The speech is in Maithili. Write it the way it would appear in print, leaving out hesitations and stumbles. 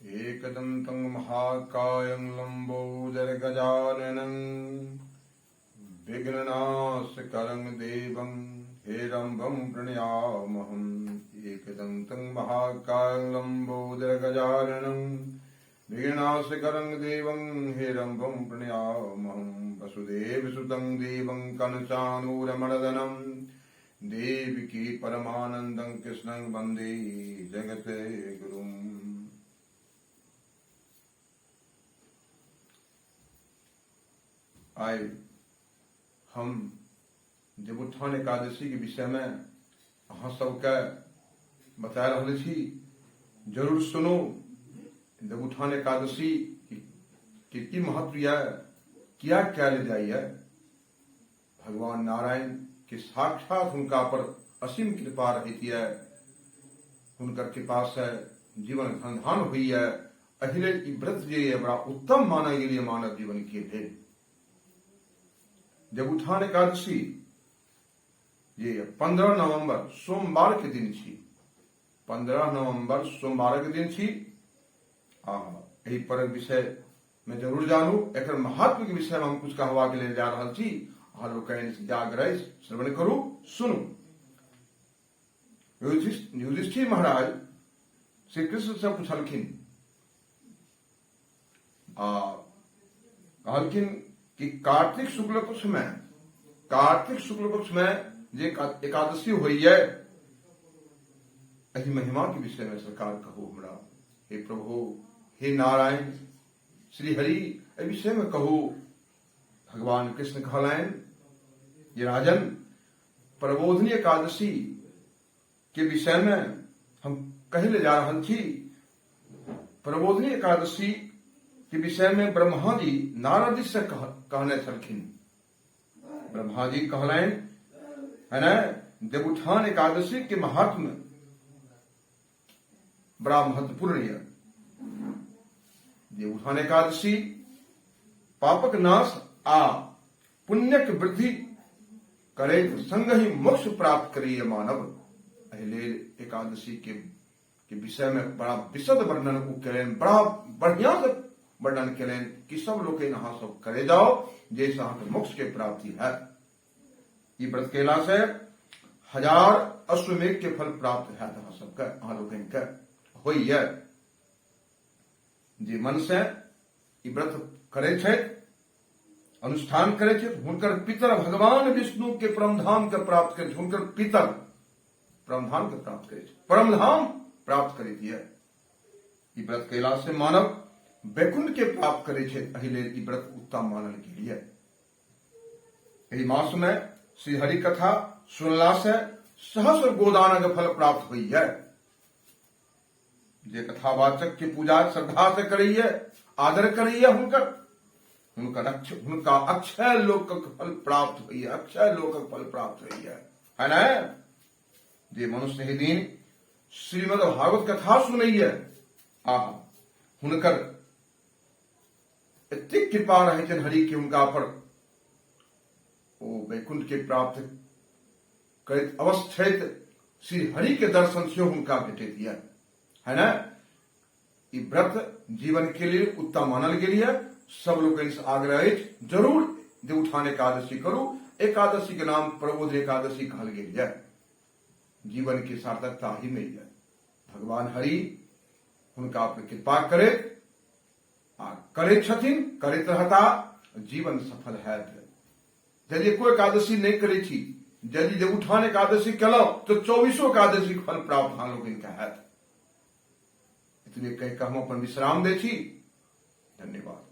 एकदन्तं महाकायं लम्बोदरगजाननं विघ्ननाशकरं देवं हेरम्बं प्रणयामहम्। एकदन्तं महाकायं लम्बोदरगजाननं विघ्ननाशकरं देवं हेरम्बं प्रणयामहम्। वसुदेवसुतं देवं कंसानूरमर्दनं देवकी परमानन्दं कृष्णं वन्दे जगते गुरुम्। आइ हम देवोत्थान एकादशी के विषय में अहाँ सबके बता रहल छी। जरूर सुनू, देवोत्थान एकादशी के की महत्व यऽ, किया कयल जाइए। भगवान नारायण के साक्षात हुनका पर असीम कृपा रहैत यऽ, हुनकर कृपा से जीवन धनधान होइए। एहि लेल ई व्रत जे यऽ बड़ा उत्तम मानल गेल यऽ मानव जीवन के लेल। देवउठान एकादशी जे यऽ 15 नवंबर सोमवार के दिन छी, 15 नवंबर सोमवार के दिन छी। आ एहि पर विषय में जरूर जानू, एकर महत्व के विषय में हम कुछ कहवा के लेल जा रहल छी। अहाँ लोकनि जाग्रह श्रवण करू, सुनू। युधिष्ठिर महाराज श्री कृष्ण से पूछलखिन आ कहलखिन कि कार्तिक शुक्ल पक्ष में, कार्तिक शुक्ल पक्ष में जे एकादशी होइए, एहि महिमा के विषय में सरकार कहू हमरा। हे प्रभु, हे नारायण, श्री हरि, एहि विषय में कहू। भगवान कृष्ण कहलनि जे राजन, प्रबोधनी एकादशी के विषय में हम कहे ले जा रहल छी। प्रबोधनी एकादशी के विषय में ब्रह्मा जी नारद जी से कहने छलखिन। ब्रह्मा जी कहलनि है ना, देवउठान एकादशी के महात्म्य बड़ा महत्वपूर्ण है। देवउठान एकादशी पापक नाश आ पुण्यक वृद्धि करैत संगहि मोक्ष प्राप्त करैए मानव। एहि लेल एकादशी के विषय में बड़ा विशद वर्णन ओ केलनि, बड़ा बढ़िया से वर्णन केलनि कि सब लोकनि अहाँ सब करे जाओ, जाहिसँ अहाँके मोक्ष के प्राप्ति हैत। ई व्रत केला से 1000 अश्वमेघ के फल प्राप्त हैत अहाँ सबके, अहाँ लोकनि के होइए। जे मन से ई व्रत करै छथि, अनुष्ठान करै छथि, हुनकर पितर भगवान विष्णु के परमधाम के प्राप्त करै छथि। हुनकर पितर परमधाम के प्राप्त करै छथि, परमधाम प्राप्त करैत यऽ। ई व्रत कयला से मानव वैकुंठ के प्राप्त करै छथि। एहि लेल ई व्रत उत्तम मानल गेल यऽ। एहि मास में श्री हरि कथा सुनला से सहस्र गोदानक फल प्राप्त होइए। जे कथावाचक के पूजा श्रद्धा से करैए, आदर करैए, हुनका अक्षय लोकक फल प्राप्त होइए, अक्षय लोकक फल प्राप्त होइए, है ना। जे मनुष्य एहि दिन श्रीमद् भागवत कथा सुनैए, आहा, हुनकर एतेक कृपा रहै छनि हरि के हुनका पर, ओ वैकुंठ के प्राप्त करैत अवश्य छथि। श्री हरि के दर्शन सेहो हुनका भेटैत यऽ, है ना। ई व्रत जीवन के लिए उत्तम मानल गेल यऽ। सब लोकनि से आग्रह अछि, जरूर देवउठान एकादशी करू। एकादशी के नाम प्रबोध एकादशी कहल गेल यऽ। जीवन के सार्थकता ही में यऽ। भगवान हरि हुनका पर कृपा करैत आ करैत छथिन, करैत रहता, जीवन सफल हैत। यदि एको एकादशी नहि करै छी, यदि देवउठान एकादशी केलहुँ तऽ 24 एकादशी के फल प्राप्त अहाँ लोकनिके हैत। इतने कहि कऽ हम अपन विश्राम दै छी। धन्यवाद।